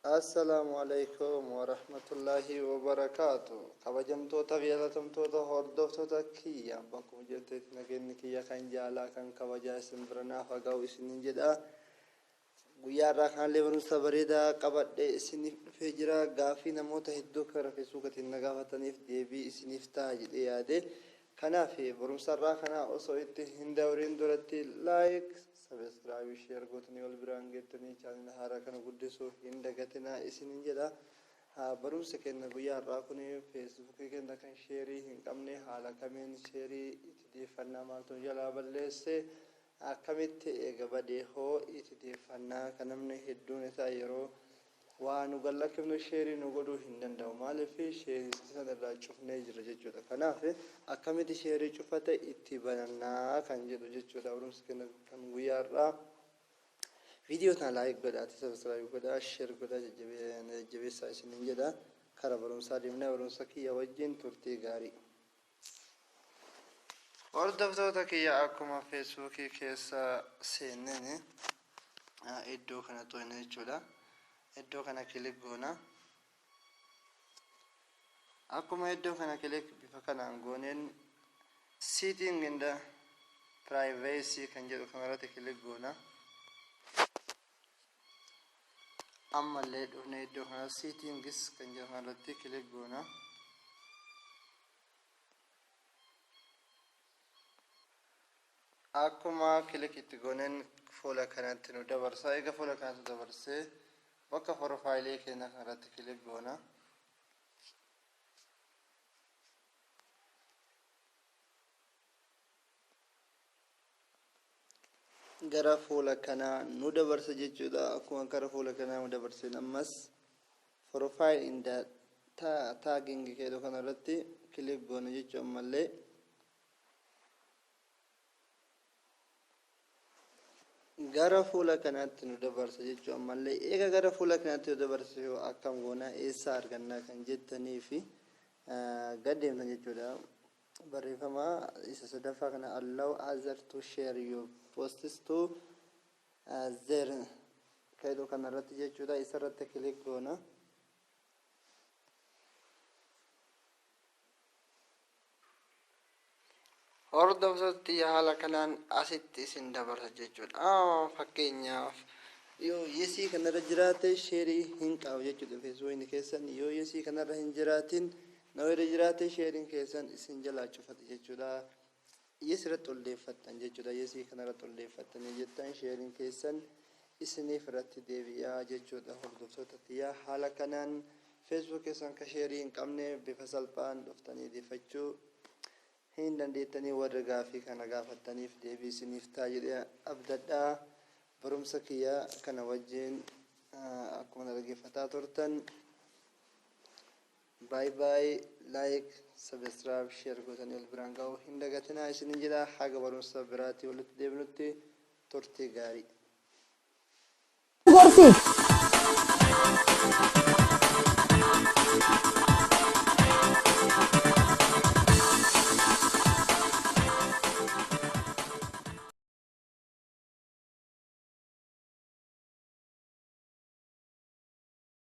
Assalaamu Aleykum Warahmatullaahi Wabarakaatu. Kabajamtoota fi jaalatamtoota hordoftoota kiyya, bakkuma jirtanitti nageenyi kiyya kan jaalaa kan kabajaa isin bira naaf haa ga'u isiniin jedha. Guyyaa irraa kanallee barumsa bareedaa qabadhee isiniif dhufee jira. Gaaffii namoota hedduu karaa Feesbuukatiin na gaafataniif deebii isiniif ta'a jedhee yaade. Kanaaf barumsa irraa kana osoo itti hin dabrin duratti like, subscribe, share gootanii wal biraan geettanii chaanala haaraa kana guddisuu hin dagatinaa isiniin jedha. Barumsi keenya guyyaa har'aa kun Feesbuukii keenya kan sheerii hin qabne haala kamiin sheerii itti deeffannaa, maaltu nu jalaa balleesse, akkamitti eega badee hoo itti deeffannaa kan namni hedduun isaa yeroo waa nu gallakkifnu sheerii nu godhuu hin danda'u. Maaliif? Sheerii sana irraa cufnee jira jechuudha. Kanaaf akkamitti sheerii cufate itti banannaa kan jedhu jechuudha barumsi keenya kan guyyaa har'aa. Viidiyoo kana like godhaati, subscribe godhaa, share godhaa, jajjabeessaa isiniin jedha. Kara barumsaa deemnee barumsa kiyya wajjin turtii gaarii. Hordoftoota kiyya, akkuma Feesbuukii keessa seenneen iddoo kana tuqna jechuudha. Iddoo kana click goona. Akkuma iddoo kana click bifa kanaan gooneen, setting and privacy kan jedhu kanarratti click goona. Ammallee dhufne iddoo kana settings kan jedhu kanarratti click goona. Akkuma click itti gooneen fuula kanatti nu dabarsa. Eega fuula kanatti dabarsee, bakka profaayilii keenya kanarratti click goona. Gara fuula kanaa nu dabarsa jechuudha. Akkuma gara fuula kanaa nu dabarseen, ammas profile and tagging jedhu kanarratti click goona jechuu. Ammallee gara fuula kanaatti nu dabarsa jechuu. Ammallee eega gara fuula kanaatti nu dabarsa yoo akkam goona, eessaa argannaa kan jettanii fi gad deemtan jechuudha. Barreeffama isa sadaffaa kana, "Allow other to share your posts to their" jedhu kanarratti jechuudha. Isarratti click goona. Hordoftooti, haala kanaan asitti isin dabarsa jechuudha. Fakkeenyaaf, yoo yesii kanarra jiraate sheerii hin qabu jechuudha Feesbuukni keessan. Yoo yesii kanarra hin jiraatin, no irra jiraate, sheeriin keessan isin jalaa cufate jechuudha. Yes irratti ol deeffattan jechuudha. Yesii kanarratti ol deeffattanii jettan, sheeriin keessan isiniif irratti deebi'aa jechuudha. Hordoftoota tiyyaa, haala kanaan Facebook keessan ka sheerii hin qabne bifa salphaan dhuftanii deeffachuu hin dandeettanii. Warra gaafii kana gaafattaniif deebii isiniif ta'a jedhee abdadhaa. Barumsa kiyya kana wajjin akkuma dhaggeeffataa turtan, bye bye. Like, subscribe, share gootanii ol biraan ga'uu hin dagatinaa isinin jedha. Haga barumsa biraatii walitti deebinutti turtii gaarii. Gorsi.